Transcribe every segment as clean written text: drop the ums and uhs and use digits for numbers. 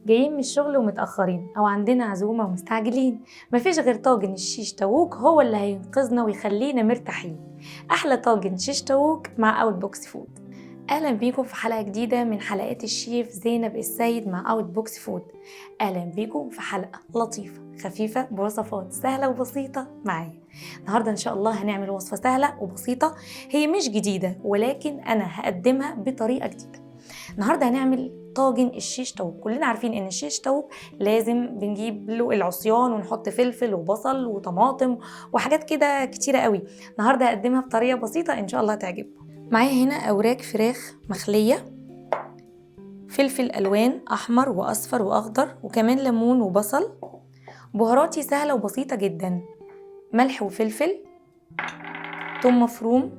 جايين من الشغل ومتأخرين أو عندنا عزومة ومستعجلين، مفيش غير طاجن الشيش تاووك هو اللي هينقذنا ويخلينا مرتاحين. أحلى طاجن شيش تاووك مع Outbox Food. أهلا بيكم في حلقة جديدة من حلقات الشيف زينب السيد مع Outbox Food. أهلا بيكم في حلقة لطيفة خفيفة بوصفات سهلة وبسيطة معايا. النهاردة إن شاء الله هنعمل وصفة سهلة وبسيطة، هي مش جديدة ولكن أنا هقدمها بطريقة جديدة. النهاردة هنعمل طاجن الشيش تاووك. كلنا عارفين ان الشيش تاووك لازم بنجيب له العصيان ونحط فلفل وبصل وطماطم وحاجات كده كتيرة قوي. النهاردة هقدمها بطريقة بسيطة ان شاء الله هتعجبكم. معايا هنا اوراق فراخ مخلية، فلفل الوان احمر واصفر واخضر، وكمان ليمون وبصل. بهاراتي سهلة وبسيطة جدا، ملح وفلفل، ثوم مفروم،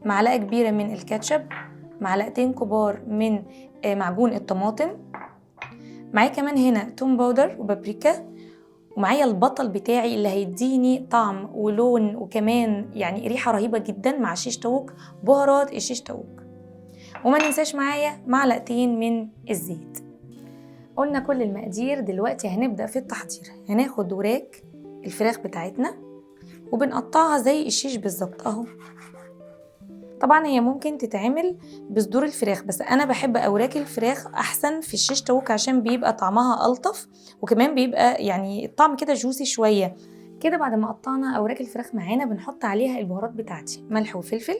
معلقة كبيرة من الكاتشب، معلقتين كبار من معجون الطماطم. معايا كمان هنا توم powder وبابريكا، ومعايا البطل بتاعي اللي هيديني طعم ولون وكمان يعني ريحة رهيبة جدا مع الشيش تاووك، بهارات الشيش تاووك. وما ننساش معايا معلقتين من الزيت. قلنا كل المقادير، دلوقتي هنبدأ في التحضير. هناخد وراك الفراخ بتاعتنا وبنقطعها زي الشيش بالظبط اهو. طبعا هي ممكن تتعمل بصدور الفراخ، بس انا بحب اوراق الفراخ احسن في الشيش تاووك عشان بيبقى طعمها الطف، وكمان بيبقى يعني الطعم كده juicy شوية كده. بعد ما قطعنا اوراق الفراخ معانا بنحط عليها البهارات بتاعتي، ملح وفلفل،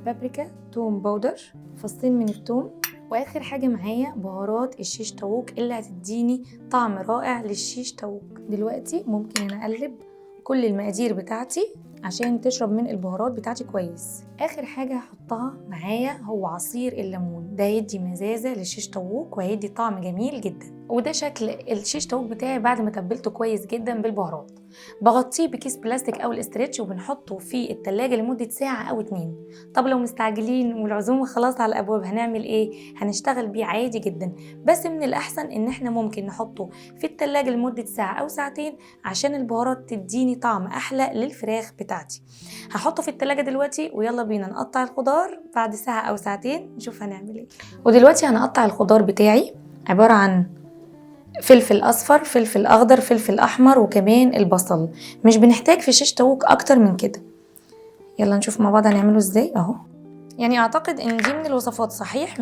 بابريكا، توم powder، فصين من التوم، واخر حاجة معايا بهارات الشيش تاووك اللي هتديني طعم رائع للشيش تاووك. دلوقتي ممكن انا اقلب كل المقادير بتاعتي عشان تشرب من البهارات بتاعتي كويس. اخر حاجة هحطها معايا هو عصير الليمون، ده هيدي مزازه للشيش تاووك وهيدي طعم جميل جدا. وده شكل الشيش تاووك بتاعي بعد ما تبلته كويس جدا بالبهارات. بغطيه بكيس بلاستيك او ال stretch وبنحطه في التلاجة لمدة ساعة او 2. طب لو مستعجلين والعزومة خلاص على الابواب هنعمل ايه؟ هنشتغل بيه عادي جدا، بس من الاحسن ان احنا ممكن نحطه في التلاجة لمدة ساعة او ساعتين عشان البهارات تديني طعم احلى للفراخ بتاعتي. هحطه في التلاجة دلوقتي ويلا بينا نقطع الخضار بعد ساعة او ساعتين نشوف هنعمل ايه. ودلوقتي هنقطع الخضار بتاعي، عبارة عن فلفل اصفر، فلفل اخضر، فلفل احمر، وكمان البصل. مش بنحتاج في شيش تاووك اكتر من كده. يلا نشوف مع بعض هنعمله ازاي اهو. يعني اعتقد ان دي من الوصفات، صحيح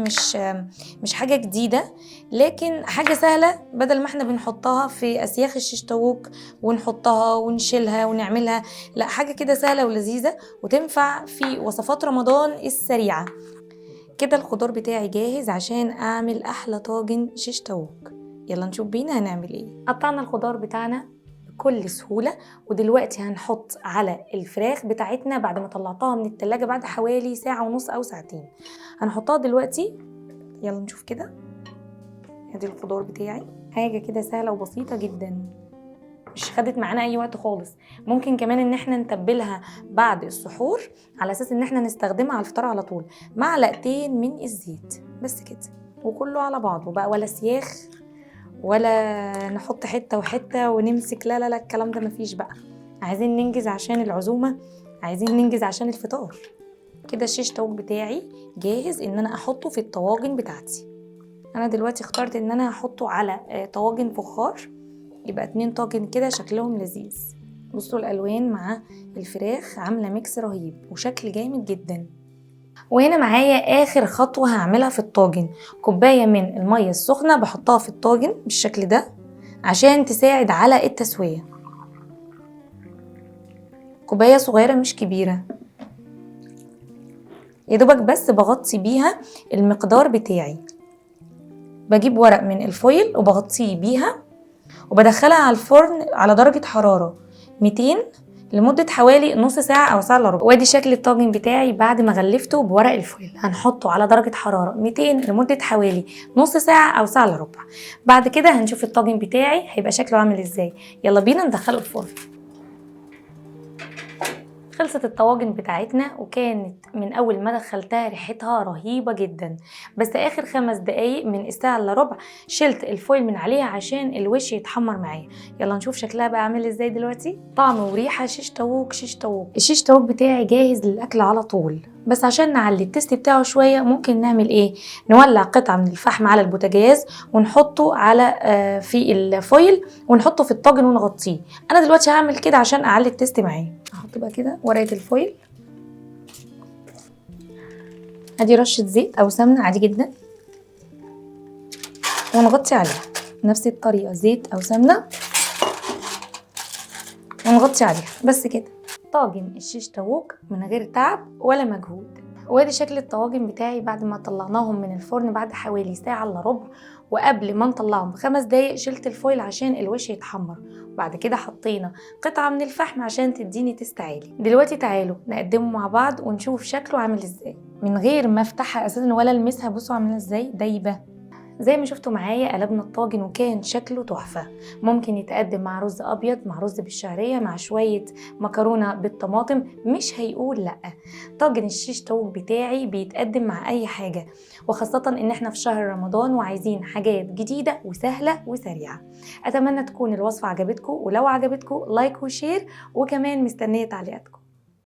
مش حاجة جديدة، لكن حاجة سهلة بدل ما احنا بنحطها في اسياخ الشيش تاووك ونحطها ونشيلها ونعملها، لا حاجة كده سهلة ولذيذه وتنفع في وصفات رمضان السريعة. كده الخضار بتاعي جاهز عشان اعمل احلى طاجن شيش تاووك. يلا نشوف بينا هنعمل ايه. قطعنا الخضار بتاعنا بكل سهولة، ودلوقتي هنحط على الفراخ بتاعتنا بعد ما طلعتها من التلاجة بعد حوالي ساعة ونص أو ساعتين. هنحطها دلوقتي. يلا نشوف كده. ادي الخضار بتاعي، حاجة كده سهلة وبسيطة جدا، مش خدت معانا أي وقت خالص. ممكن كمان إن احنا نتبلها بعد السحور على أساس إن احنا نستخدمها على الفطار على طول. معلقتين من الزيت بس كده، وكله على بعضه بقى، ولا سياخ ولا نحط حتة وحتة ونمسك، لا لا لا الكلام ده مفيش بقى. عايزين ننجز عشان العزومة، عايزين ننجز عشان الفطار. كده الشيش تاووك بتاعي جاهز ان انا احطه في الطواجن بتاعتي. انا دلوقتي اخترت ان انا هحطه على طواجن فخار، يبقى 2 طاجن كده شكلهم لذيذ. بصوا الالوان مع الفراخ عاملة mix رهيب وشكل جامد جدا. وهنا معايا اخر خطوة هعملها في الطاجن، كوباية من المية السخنة بحطها في الطاجن بالشكل ده عشان تساعد على التسوية. كوباية صغيرة مش كبيرة، يا دوبك بس بغطي بيها المقدار بتاعي. بجيب ورق من الفويل وبغطيه بيها وبدخلها على الفرن على درجة حرارة 200 لمدة حوالي نص ساعة أو ساعة إلا ربع. وادي شكل الطاجن بتاعي بعد ما غلفته بورق الفويل. هنحطه على درجة حرارة 200 لمدة حوالي نص ساعة أو ساعة إلا ربع. بعد كده هنشوف الطاجن بتاعي هيبقى شكله عامل إزاي. يلا بينا ندخله الفرن. خلصت الطواجن بتاعتنا، وكانت من اول ما دخلتها ريحتها رهيبة جدا، بس اخر 5 دقايق من الساعة الا ربع شلت ال foil من عليها عشان الوش يتحمر معايا. يلا نشوف شكلها بقى عامل ازاي دلوقتي. طعم وريحه شيش طاووق. شيش طاووق الشيش طاووق بتاعي جاهز للاكل على طول، بس عشان نعلي ال taste بتاعه شوية ممكن نعمل ايه؟ نولع قطعه من الفحم على البوتاجاز ونحطه على في ال foil ونحطه في الطاجن ونغطيه. انا دلوقتي هعمل كده عشان اعلي ال taste معايا. احط بقى كده ورقة ال foil، ادي رشه زيت او سمنه عادي جدا، ونغطي عليها نفس الطريقة، زيت او سمنه ونغطي عليها بس كده. طاجن الشيش طاووق من غير تعب ولا مجهود. وادي شكل الطواجن بتاعي بعد ما طلعناهم من الفرن بعد حوالي ساعة الا ربع، وقبل ما نطلعهم ب5 دقايق شلت ال foil عشان الوش يتحمر، وبعد كده حطينا قطعة من الفحم عشان تديني taste عالي. دلوقتي تعالوا نقدمه مع بعض ونشوف شكله عامل ازاي من غير ما افتحها اساسا ولا المسها. بصوا عامله ازاي، دايبة. زي ما شفتوا معايا قلبنا الطاجن وكان شكله تحفة. ممكن يتقدم مع رز أبيض، مع رز بالشعرية، مع شوية مكرونة بالطماطم، مش هيقول لأ. طاجن الشيش طاووق بتاعي بيتقدم مع أي حاجة، وخاصة إن احنا في شهر رمضان وعايزين حاجات جديدة وسهلة وسريعة. أتمنى تكون الوصفة عجبتكم، ولو عجبتكم like و share، وكمان مستنية تعليقاتكم.